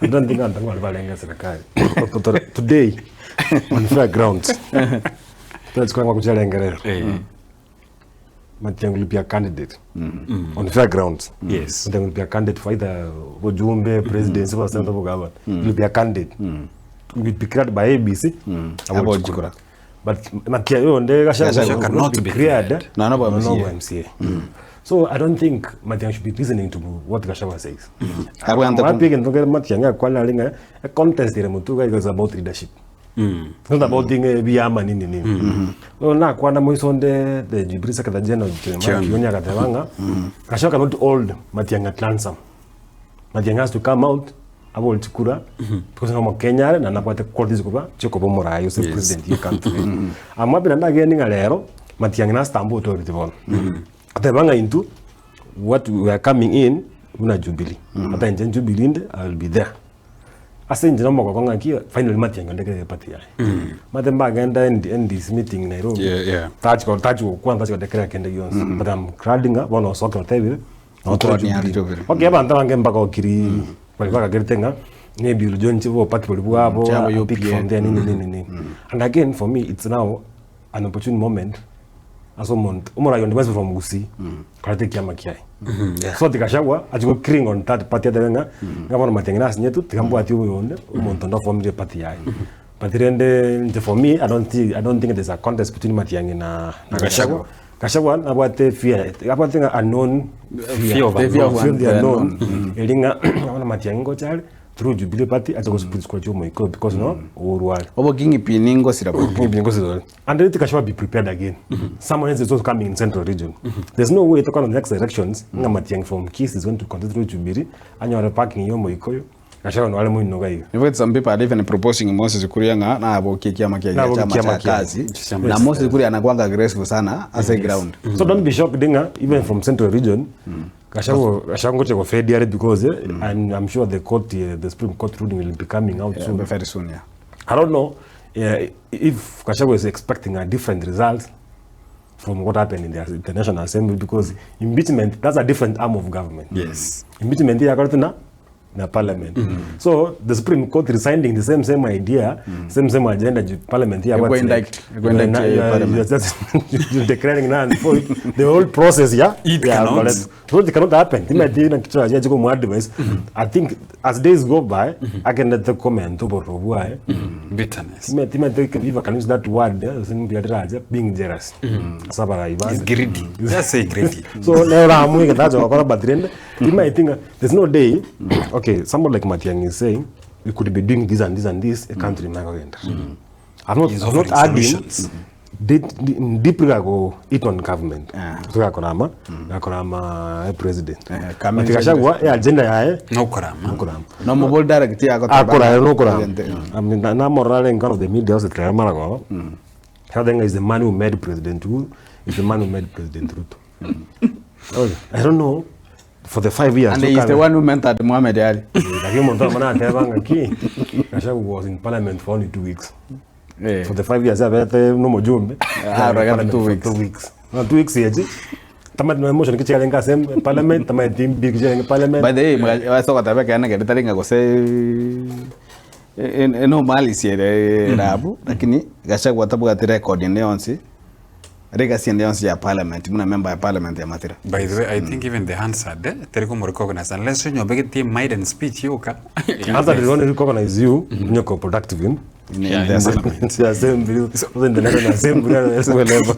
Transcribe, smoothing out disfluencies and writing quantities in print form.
I don't think abanto ng'ore barenge eserekari. Today, on fair grounds, totachia koreng'wa gochiarengerero. Matiang'i will be a candidate on fair grounds. Yes. Matiang'i will be a candidate for either obojumbe, presidency, obo senator, obo governor. He will be a candidate. He will be cleared by IEBC. Abo chikura. But Matiang'i onde Gachagua Gachagua will cannot not be be cleared. cleared. No, no, bo No, no, MCA. MCA. So I don't think Matiang'i should be listening to what Gachagua says. Abwate Mwapi egento kere Matiang'i akwana are ng'a a contest ere motwe iga is about leadership. It's not about thing ebiama nini nini. Bono nakwana moiso onde the Jubilee Secretary General Jeremiah Kioni. Kioni agateba ng'a Gachagua cannot hold Matiang'i at ransom. Matiang'i has to come out abore chikura because nomokenya are naende nabwate qualities koba chiokoba omorai gose Yes. president ye country. Amwabire naende agende ng'a rero Matiang'i nastambe authority bono. Ateba ng'a intwe what we are coming in buna Jubilee. Ata inche Jubilee inde I will be there. Ase inche nomogoko ng'aki finally Matiang'i ondekire eparty yaye. Omanyete mbagenda ND NDC meeting Nairobi, Yeah, yeah. tachi ko tachi gokwana tachi godekera kende gionsi. But I'm glad ng'a bono osokire otebire, nabo tore Nkonia Jubilee. Jubilee. Okay abanto abange mbagokiri baria bagakerete ng'a maybe oria inche bo party boria bwabo, Chiabo a pick UPA. from there nini nini nini. And again for me it's now an opportune moment ase omonto omorai onde bwensi from Gusii koreta ekiama kiaye. So Gachagua achie go cling on that party atebe ng'a ng'a bono Matiang'i nasinyetwe tiga mbwatie oyoonde omonto onde oformire eparty yaye. But rende inche for me I don't think, I don't think there's a contest between Matiang'i na na Gachagua. Gachagua nabwate fear, abwate ng'a unknown fear, Fear of The fear of fear of the the unknown eri ng'a bono Matiang'i ngocha are through Jubilee party ache gosplit chikura chia omoika because no orware. Oboking'i ngosira bo. Kingpin ngosira. And let Gachagua be prepared again. Someone else is also coming in Central Region. There's no way tokona the next elections ng'a Matiang'i from Kisii is going to contest through Jubilee anyore parking ya omoikoyo Gachagua no are moino iga iga. In fact, some people are even proposing Moses Kuria ng'a nabokie kiama kiaye Nabokie chama kiama cha kiaye. kazi Chama na cha Moses Kuria anakuanga aggressive sana ase ground So don't be shocked ng'a even from Central Region Gachagua Gachagua ngochia gofedi are because eh, I'm, I'm sure the court eh, the Supreme Court ruling will be coming out yeah, soon. very soon yeah I don't know eh, if Gachagua is expecting a different result from what happened in the, the National Assembly because impeachment that's a different arm of government. Yes. Impeachment yakoretwe na na parliament. So the Supreme Court resigning the same same idea, same same agenda ju- parliament here Ego what's like, indict- ego indict, you are- eh, you are- parliament. you are just you're declaring null and void the whole process yeah It yeah, cannot. but so it cannot happen. Timati na kichwa cha chiko mu advice. I think as days go by I can let the comment over bwaye. Bitterness. Timati timati if I can use that word eh, sindiatiraje being jealous. Sabara It's ibande. greedy. Just say greedy. So leo ramwe katacho wakora but rende you think there's no day okay someone like Matiang'i is saying we could be doing this and this and this a country mm. I'm not, He's I'm not offering adding solutions. deep gago it on government Ah. tugakorama gakorama eh, president Eh, come But in Gachagua eh, agenda yaye No korama. nokorama no mobile direct yako akora nokorama I mean, na- namorora in front of the media house tramara go Gachagua is the man who made president Uhuru is the man who made president Ruto Oh, I don't know for the 5 years and he is the toka- one who mentored Muhammad Ali lakini omonto amo nateba ng'aki Gachagua was in parliament for only 2 weeks eh for the 5 years abete nomojumbe Ah, Parliament two for weeks. 2 weeks na 2 weeks echi tamati no emotion kichiarenge ase parliament tamati mbi kichiarenge parliament by the way wasoka kene kere tari ng'a gose no malice ere rabu lakini Gachagua tabwati record ende yonsi legacy ende yonsi ya parliament buna member ya parliament ya Mathira By the way, I think even the Hansard eh, teri kumurecognize unless onyobegetie maiden speech yoka. Hansard will only recognize you when you're productive in in, Yeah, in the in assembly. in the assembly, in the national assembly, wherever. So.